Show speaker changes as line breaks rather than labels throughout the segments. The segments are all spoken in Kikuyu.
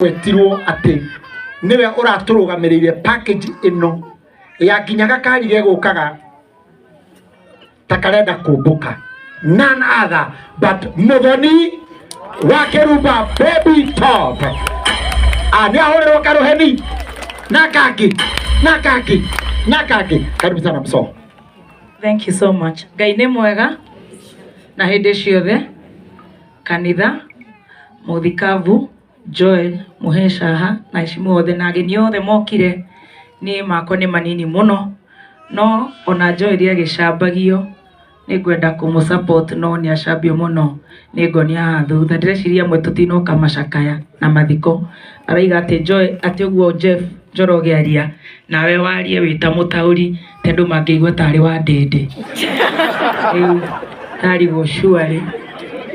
Wetirwo atĩ nĩwe ũratũrũgamĩrĩire package ĩno ya nginya gakari gegũkaga ta karenda kũmbũka, none other but Muthoni wa Kĩrumba Baby Top. Ah, nĩ ahũrĩrwo karũheni na kangĩ na kangĩ na kangĩ. Karibu sana mso.
Thank you so much. Ngai nĩ mwega na hĩndĩ ciothe. Kanitha mũthikabu Joel Mũhecaha na heshimu othe na ageni othe mokire, niĩ makwa nĩ manini mũno, no ona Joel agĩcambagio nĩ ngwenda kũmũ support, no nĩ acambio mũno nĩ ngonia haha thutha. Ndĩreciria amwe tũtinoka macakaya na mathiko. Araiga atĩ Joel, atĩ ũguo Jeff Njoroge aria nawe warie wĩ ta mũtaũri, tondũ mangĩigua tarĩ wa ndĩndĩ rĩu tarigwo surely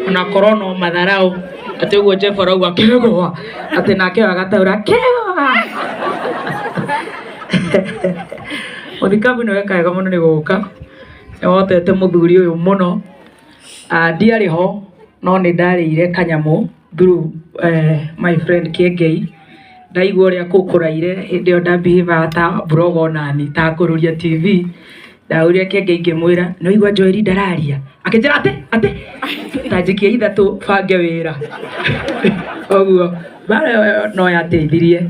ona korwo no matharau, atĩ ũguo Jeff arauga kegwa, atĩ nake agataũra kegwa. Mũthikabu nĩ weka wega mũno nĩ gũka, nĩ wotete mũthuri ũyũ mũno. Ndiarĩ ho no nĩ ndarĩire kanyamũ through my friend Kĩengei. Ndaigua ũrĩa kũu kũraire hĩndĩ ĩyo ndambihĩvaga ta blogger, onani ta kũrũria TV. Ndahũrire Kĩengei ngĩmwĩra, nĩ waigua Joel ndararia? Akĩnjĩra atĩ atĩ ta njikie ithatũ bange wĩra. Ũguo mbara ĩyo no yateithirie.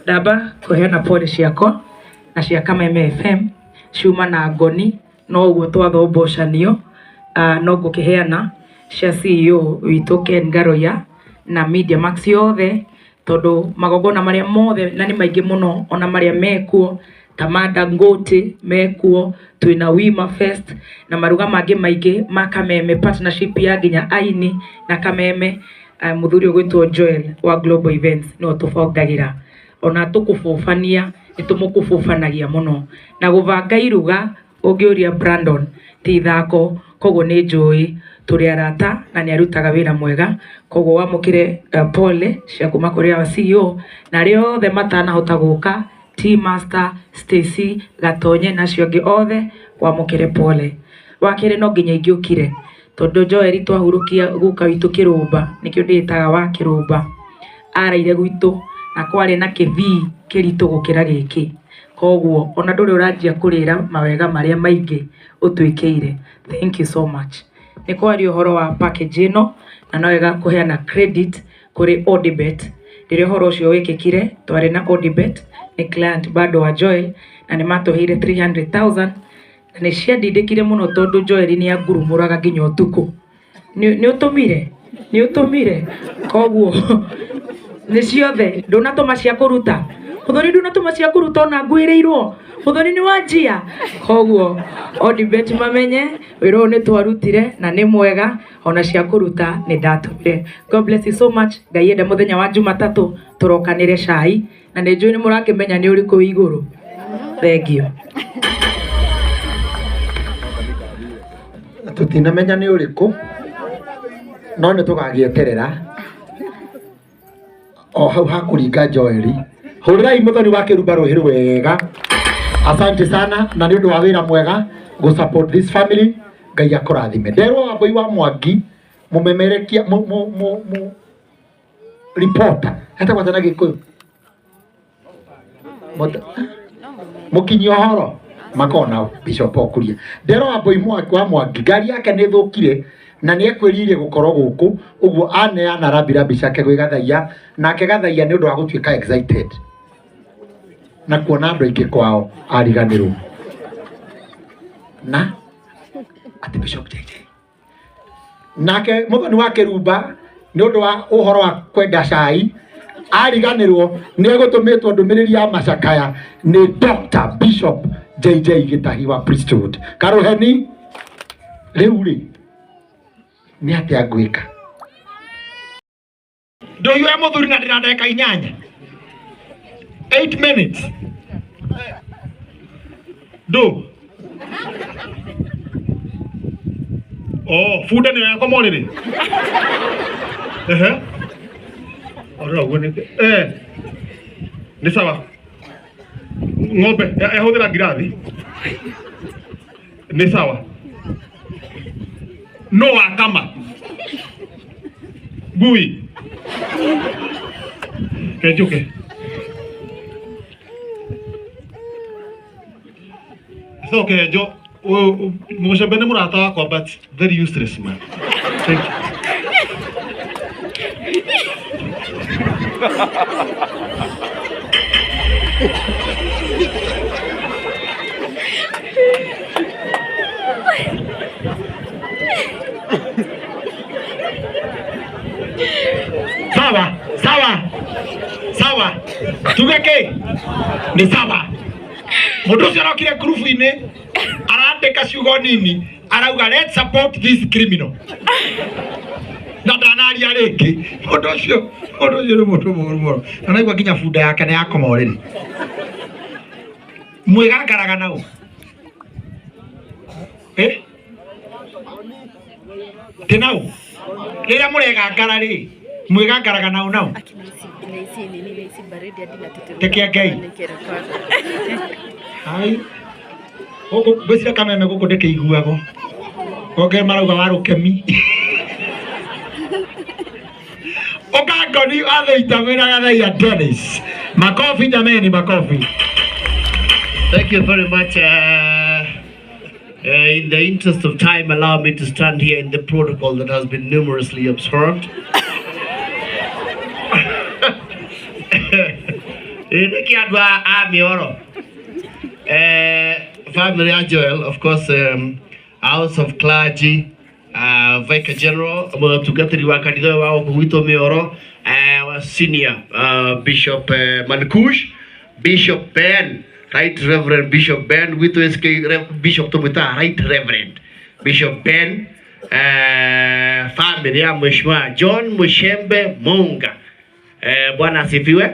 Ndamba kũheana pole ciakwa na cia Kameme FM ciuma na ngoni, no ũguo twathombocanio, no ngũkĩheana cia CEO witũ Ken Ngaroia na Media Max yothe, tondũ magongona marĩa mothe na nĩ maingĩ mũno, ona marĩa mekuo ta Manda Ngũti mekuo, twĩna Wima Fest na maruga mangĩ maingĩ ma Kameme, partnership ya nginya aini na Kameme. Mũthuri ũgwĩtwo Joel wa Global Events nĩwe tũbangagĩra, ona tũkũbũbania nĩ tũmũkũbũbanagia mũno na gũbanga iruga. Ũngĩũria Brandon ti ithako, koguo nĩ njũĩ tũrĩ arata na nĩ arutaga wĩra mwega. Koguo wamũkĩre pole cia kuma kũrĩ our CEO na arĩa othe matanahota gũka, T Master, Stacy Gatonye na acio angĩ othe, wamũkĩre pole. Wa kerĩ, no nginya ingĩũkire tondũ Joel twahurũkia guka witũ Kĩrũmba, nĩkĩo ndĩĩtaga wa Kĩrũmba, araire gwitũ na kwarĩ na kĩbii kĩritũ gũkĩra gĩkĩ. Koguo ona ndũrĩ ũranjia kũrĩra mawega marĩa maingĩ ũtwĩkĩire. Thank you so much. Nĩ kwaria ũhoro wa package ĩno, na no wega kũheana credit kũrĩ Odibet. Rĩrĩa ũhoro ũcio wĩkĩkire, twarĩ na Odibet, nĩ client bado wa Joel, na nĩ matũheire 300,000 na nĩ ciandindĩkire mũno, tondũ Joel nĩ angurumũraga nginya ũtukũ, nĩ ũtũmire, nĩ ũtũmire. Koguo nĩ ciothe ndũnatũma cia kũruta mũthoni, ndũnatũma cia kũruta, ona ngwĩrĩirwo mũthoni nĩ wanjia. Koguo Odibet mamenye wĩra ũyũ nĩ twarutire na nĩ mwega, ona cia kũruta nĩ ndatũmire. God bless you so much. Ngai ende mũthenya wa Jumatatũ tũrokanĩre cai, na nĩ njũĩ nĩ mũrakĩmenya nĩ ũrĩkũ wĩ igũrũ. Thank you.
Tũtinamenya nĩ ũrĩkũ, no nĩ tũgagĩeterera o hau hakũringa Joel. Hũrĩrai Mũthoni wa Kĩrumba rũhĩ wega. Asante sana na nĩ ũndũ wa wĩra mwega gũ support this family. Ngai akũrathime. Nderwo Wambui wa Mwangi mũmemerekia mu, mu, mu, mu reporter etagwo atĩa na Gĩkũyũ? Mũkinyia ũhoro makona Bishop Okuria. Nderwo Wambui wa Mwangi ngari yake nĩ thũkire na nĩ ekwĩrirĩria gũkorwo gũkũ, ũguo aneana rambirambi ciake gwĩ Gathaiya, nake Gathaiya nĩ ũndũ wa gũtuĩka excited na kuona andũ aingĩ kwao ariganĩrwo na atĩ Bishop JJ. Nake Mũthoni wa Kĩrumba nĩ ũndũ wa ũhoro wa kwenda cai ariganĩrwo nĩ egũtũmĩtwo ndũmĩrĩri ya macakaya nĩ Dr. Bishop JJ Gĩtahi wa Priesthood. Karũheni rĩu rĩ, nĩ atĩa ngwĩka? Ndũhiũ ya mũthuri na ndĩna ndagĩka 8, 8 minutes
ndũ. Oh, bunda nĩyo yakoma ũrĩrĩ. Ehe. Orora ũguo nĩ eh. Nĩ sawa. Ng'ombe yahũthĩra ngirathi. Nĩ sawa. No wakama. Ngui. Kenjuke. It's okay, Joe. Mucembe nĩ mũrata wakwa but very useless man. Thank you.
Sawa, sawa. Sawa. Tuge kĩ? Nĩ sawa. Mũndũ ũcio arokire ngurubu-inĩ arandĩka ciugo nini arauga let's support this criminal. Na ndanaria rĩngĩ. Mũndũ ũcio nĩ mũndũ mũũru mũno. Na naigua nginya bunda yake nĩ yakoma ũrĩrĩ. Mwĩgangaraga nau? Eh? Tĩ nau? Rĩrĩa mũregangara rĩ, mwĩgangaraga nau nau? Tekia Ngai. Ai. Gũkũ ngwĩciria kameme gũkũ ndĩkĩiguagwo. Onge marauga wa rũkemi. Ũkangoni athĩita wĩra Gathaia Dennis. Makofi jameni, makofi.
Thank you very much. In the interest of time, allow me to stand here in the protocol that has been numerously observed. Family Joel, of course, House of Clergy, Vicar General, Mũtungatĩri wa kanitha wa gwitũ Mĩoro, Senior Bishop Mankush, Bishop Ben, Right Reverend Bishop Ben, gwitũ SK Bishop tũmwĩtaga Right Reverend Bishop Ben, family ya Mheshimiwa John Mushembe Munga. Bwana asifiwe.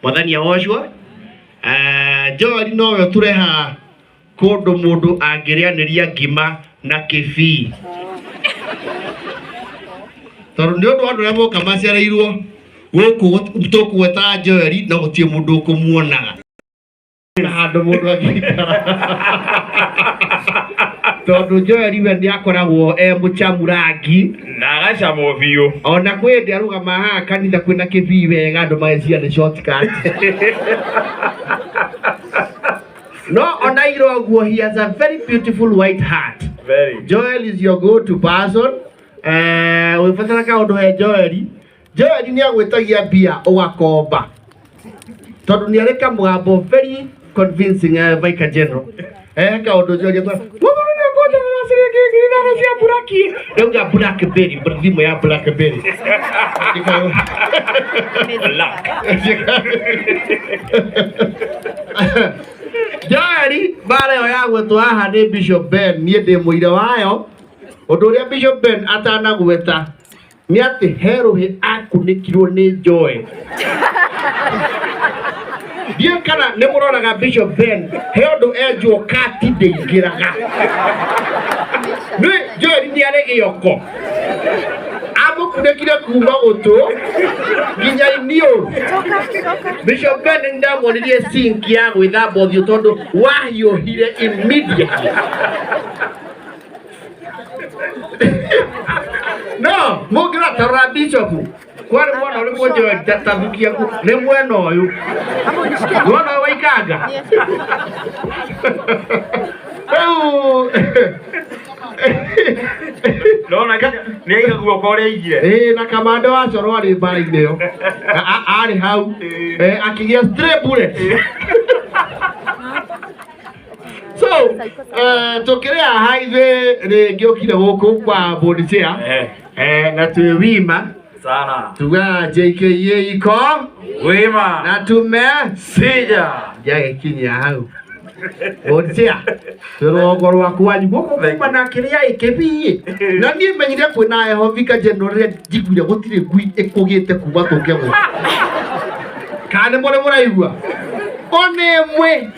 Mwathani agoocwo. Joel nowe tureha kundu mundu angĩrĩanĩria ngima na kĩbii. Tondũ nĩ ũndũ andũ arĩa moka maciarĩirwo gũkũ tũkũgwetaga Joel no gũtirĩ mũndũ ũkũmuonaga. Handũ mũndũ angĩikara. Tondũ Joel we nĩ akoragwo e mũcamu rangi
na agacamwo biũ.
Ona kwĩ hĩndĩ arũgama haha kanitha kwĩna kĩbii wega andũ mageciria nĩ shortcut. No, ona iro ũguo, he has a very beautiful white heart.
Very.
Joel is your go-to person. Ũgĩbatara kaũndũ he Joel. Joel nĩ agwĩtagia mbia ũgakomba. Tondũ nĩ arĩ kamũgambo very convincing, Vicar General. Kaũndũ Joel akwa, "Mũthuri nĩ ũkũnjĩrĩra ciringi 5,000 cia Black." Ndauga Blackberry, thimũ ya Blackberry.
Black.
Joel, mbara ĩyo ya gwetwo haha nĩ Bishop Ben, niĩ ndĩ mũira wayo. Ũndũ ũrĩa Bishop Ben atanagweta nĩ atĩ he rũhĩ akunĩkirwo nĩ Joel. Ndiũĩ kana nĩ mũroraga Bishop Ben, he ũndũ enjwo kati ndĩingĩraga. Nĩ Joel nĩ arĩ gĩoko. Amũkunĩkire kuma gũtũ nginya iniũrũ. Bishop Ben nĩ ndamuonirie sink ya gwĩthamba ũthiũ tondũ wahiũhire immediately. No, mũngĩrora tarora Bishop, kwarĩ mwena ũrĩkũ Joel tathukia nĩ mwena ũyũ. Mwena ũyũ waikanga. Rĩu
Ndona nĩ aiga guoko ũrĩa aigire.
Ĩĩ, na kamande wa coro arĩ mbara-inĩ ĩyo. Arĩ hau. Akĩgĩa stray bullet. So, tũkĩrĩ haha ithuĩ rĩngĩ ũkire gũkũ kwa board chair. Na twĩ wima.
Sana.
Tugaga JKA iko
Wima.
Na tume
sija.
Ndiagĩkinyia hau. Board chair, twĩ rũgongo rwa kwanyu gũkũ kuma na kĩrĩa ĩkĩbii. Na niĩ menyire kwĩna heho Vicar General rĩrĩa njiguire gũtirĩ ngui ĩkũgĩte kuma tũke gũkũ. Kana nĩ mũrĩ mũraigua? Ona ĩmwe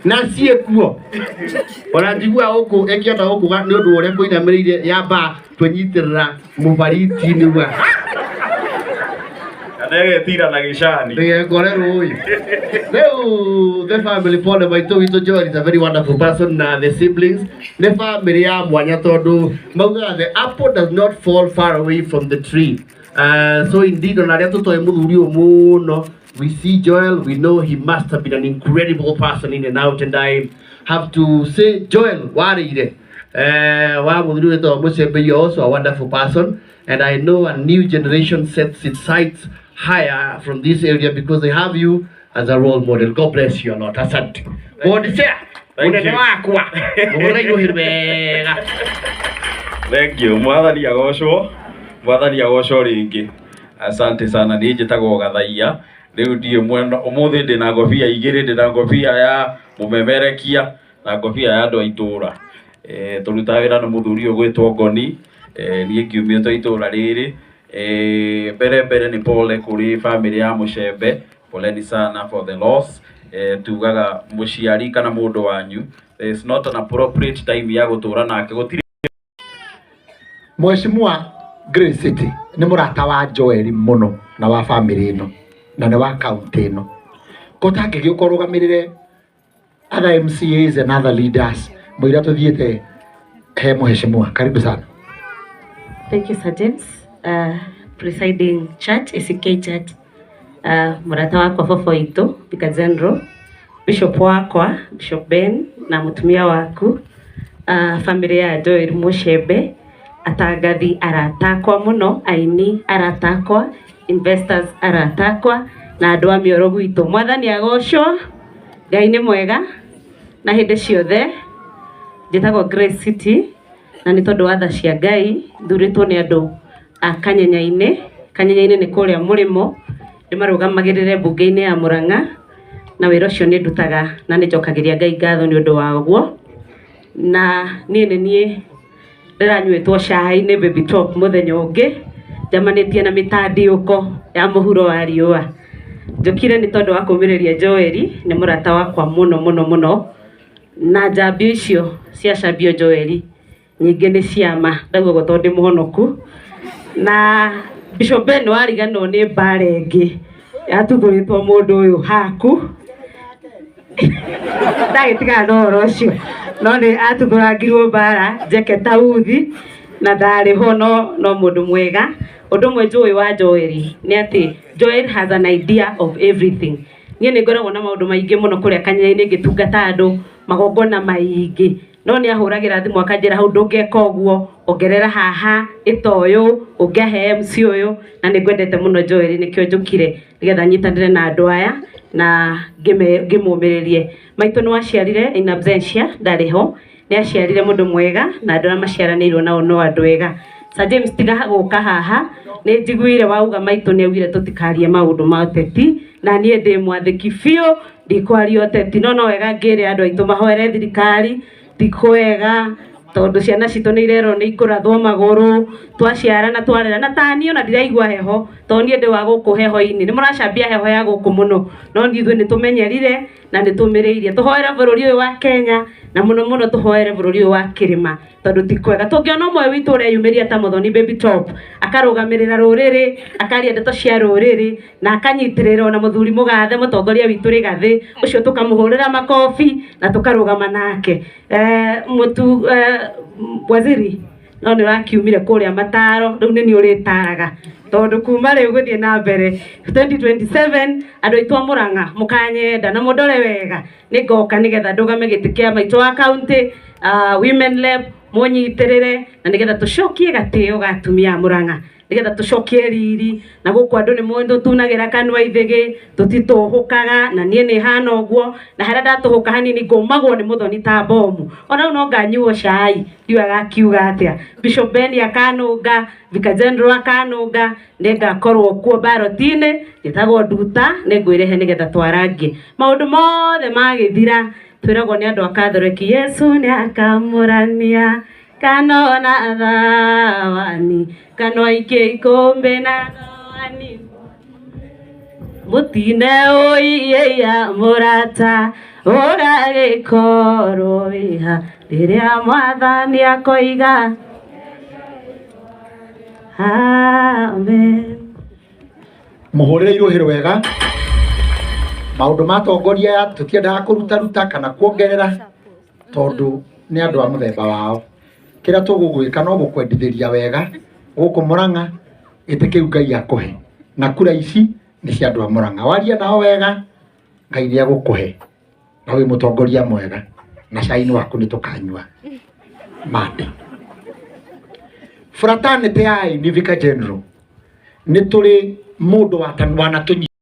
na ciĩkuo. Ona njiguaga gũkũ ĩkĩona gũkũ nĩ ũndũ wa ũrĩa kũinamĩrĩire yamba twenyitĩrĩra mũbariti nĩguo.
Kana ĩgetira na gĩcani.
Ndĩgekore rũĩ. Rĩu the family pole maitũ witũ Joel is a very wonderful person na the siblings nĩ family ya mwanya tondũ maugaga the apple does not fall far away from the tree. So indeed ona arĩa tũtoĩ mũthuri ũyũ mũno, we see Joel, we know he must have been an incredible person in and out, and I have to say Joel warĩire wa mũthuri wĩtagwo Mũcembe, you are also a wonderful person, and I know a new generation sets its sights higher from this area because they have you as a role model. God bless you a lot. Asante. God chair.
Thank
Mũnene
you.
wakwa. Mũhũre irũhĩ wega.
Thank you. Mwathani agocwo. Mwathani agocwo rĩngĩ. Asante sana. Niĩ njĩtagwo Gathaia. Rĩu ndiĩ mwena ũmũthĩ ndĩna ngobia igĩrĩ, ndĩna ngobia ya mũmemerekia na ngobia ya andũ a itũũra. Tũrutaga wĩra na mũthuri ũyũ ũgwĩtwo Ngoni. Niĩ ngiumĩte itũũra rĩrĩ. Mbere mbere nĩ pole kũrĩ family ya Mũcembe. Poleni sana for the loss. Tugaga mũciari kana mũndũ wanyu, there is not an appropriate time ya gũtũra nake gũtirĩ.
Mheshimiwa Grey City nĩ mũrata wa Joel mũno na wa family ĩno na nĩ wa county ĩno, ko tangĩgĩũka ũrũgamĩrĩre other MCAs and other leaders mũira tũthiĩte he mheshimiwa. Karibu sana.
Thank you, Sir James. Presiding church, ACK Church, mũrata wakwa baba witũ, Vicar General, Bishop wakwa, Bishop Ben, na mũtumia waku, family ya Joel Mũcembe, atangathi arata akwa mũno, aini arata akwa, investors arata akwa, na andũ a mĩoro gwitũ. Mwathani agocwo, Ngai nĩ mwega, na hĩndĩ ciothe. Njĩtagwo Grace City na nĩ tondũ wa tha cia Ngai thurĩtwo nĩ andũ a Kanyenya-inĩ. Kanyenya-inĩ nĩ kũrĩa mũrĩmo, ndĩmarũgamagĩrĩre mbunge-inĩ ya Mũrang'a, na wĩra ũcio nĩ ndutaga na nĩ njokagĩria Ngai ngatho nĩ ũndũ wa ũguo. Na niĩ nĩ niĩ ndĩranyuĩtwo cai nĩ Baby Top mũthenya ũngĩ njamanĩtie na mĩtandiũko ya mũhuro wa riũa. Njũkire nĩ tondũ wa kũmĩrĩria Joel, nĩ mũrata wakwa mũno mũno mũno, na njambio icio ciacambio Joel nyingĩ nĩ ciama, ndauga ũguo tondũ ndĩ mũhonoku. Na Bishop Ben wariganĩrwo nĩ mbara ĩngĩ yatuthũrĩtwo mũndũ ũyũ haku, ndagĩtigana na ũhoro ũcio, no nĩ atuthũrangirwo mbara njeke tauthi na ndarĩ ho, no mũndũ mwega. Ũndũ ũmwe njũĩ wa Joel nĩ atĩ Joel has an idea of everything. Niĩ nĩ ngoragwo na maũndũ maingĩ mũno kũrĩa Kanyenya-inĩ ngĩtungata andũ magongona maingĩ, no nĩ ahũragĩra thimũ akanjĩra hau ndũngĩka ũguo, ongerera haha, ĩta ũyũ, ũngĩahe MC ũyũ, na nĩ ngwendete mũno Joel, nĩkĩo njũkire nĩgetha nyitanĩre na andũ aya na ngĩmũmĩrĩrie. Maitũ nĩ waciarire in absentia, ndarĩ ho, nĩ aciarire mũndũ mwega na andũ arĩa maciaranĩirwo nao no andũ ega. Sir James tiga gũka haha, nĩ njiguire wauga maitũ nĩ augire tũtikarie maũndũ ma ũteti, na niĩ ndĩ mwathĩki biũ, ndikwaria ũteti, no wega ngĩre andũ aitũ mahoere thirikari, ti kwega tondũ ciana citũ nĩ irerwo nĩ ikũrathwo magũrũ, twaciara na twarera, na ta niĩ ona ndiraigua heho tondũ niĩ ndĩ wa gũkũ heho-inĩ, nĩ mũracambia heho ya gũkũ mũno, no niĩ ithuĩ nĩ tũmenyerire na nĩ tũmĩrĩirie. Tũhoere bũrũri ũyũ wa Kenya na mũno mũno tũhoere bũrũri ũyũ wa kĩrĩma tondũ ti kwega. Tũngĩona ũmwe witũ ũreyumĩria ta Muthoni Baby Top akarũgamĩrĩra rũrĩrĩ, akaria ndeto cia rũrĩrĩ na akanyitĩrĩrwo na mũthuri mũgathe mũtongoria witũ Rigathĩ, ũcio tũkamũhũrĩra makobi na tũkarũgama nake. Mũtu waziri no nĩ ũrakiumire kũrĩa mataro, rĩu nĩ niĩ ũrĩtaraga tondũ kuma rĩu gũthiĩ na mbere 2027 andũ aitũ a Mũrang'a mũkanyenda na mũndore wega, nĩ ngoka nĩgetha ndũgame gĩtĩ kĩa maitũ wa county, women rep, mũnyitĩrĩre na nĩgetha tũcokie gatĩo ga atumia a Mũrang'a, nĩgetha tũcokie riri na gũkũ andũ nĩ mũĩ tũtunagĩra kanua ithĩgĩ, tũtitũhũkaga, na niĩ nĩ hana ũguo, na harĩa ndatũhũka hanini ngũmagwo nĩ Muthoni ta bomu, ona rĩu no nganyuo cai, ndiũĩ agakiuga atĩa. Bishop Ben akanũnga, Vicar General akanũnga, nĩngakorwo kuo baroti-inĩ, njĩtagwo Nduta, nĩngwĩrehe nĩgetha twarangie maũndũ mothe magĩthira. Twĩragwo nĩ andũ a Catholic, Yesu nĩakamũrania kanona thawani kanwa aikie ikombe na thawani mũtine ũiyeia mũrata ũgagĩkorwo wĩha rĩrĩa mwathani akoiga amen.
Mũhũrĩre irũhĩ wega. Maũndũ ma atongoria aya tũtiendaga kũrutaruta kana kuongerera tondũ nĩ andũ a mũthemba wao. Kĩrĩa tũgũgwĩka no gũkwendithĩria wega gũkũ Mũrang'a, Gĩtĩ kĩu Ngai akũhe na kura ici nĩ cia andũ a Murang'a. Waria nao wega, Ngai nĩ egũkũhe na wĩ mũtongoria mwega na caini waku nĩ tũkanyua mande. Fraternity ya aini Vicar General nĩ tũrĩ mũndũ wanatũnyita.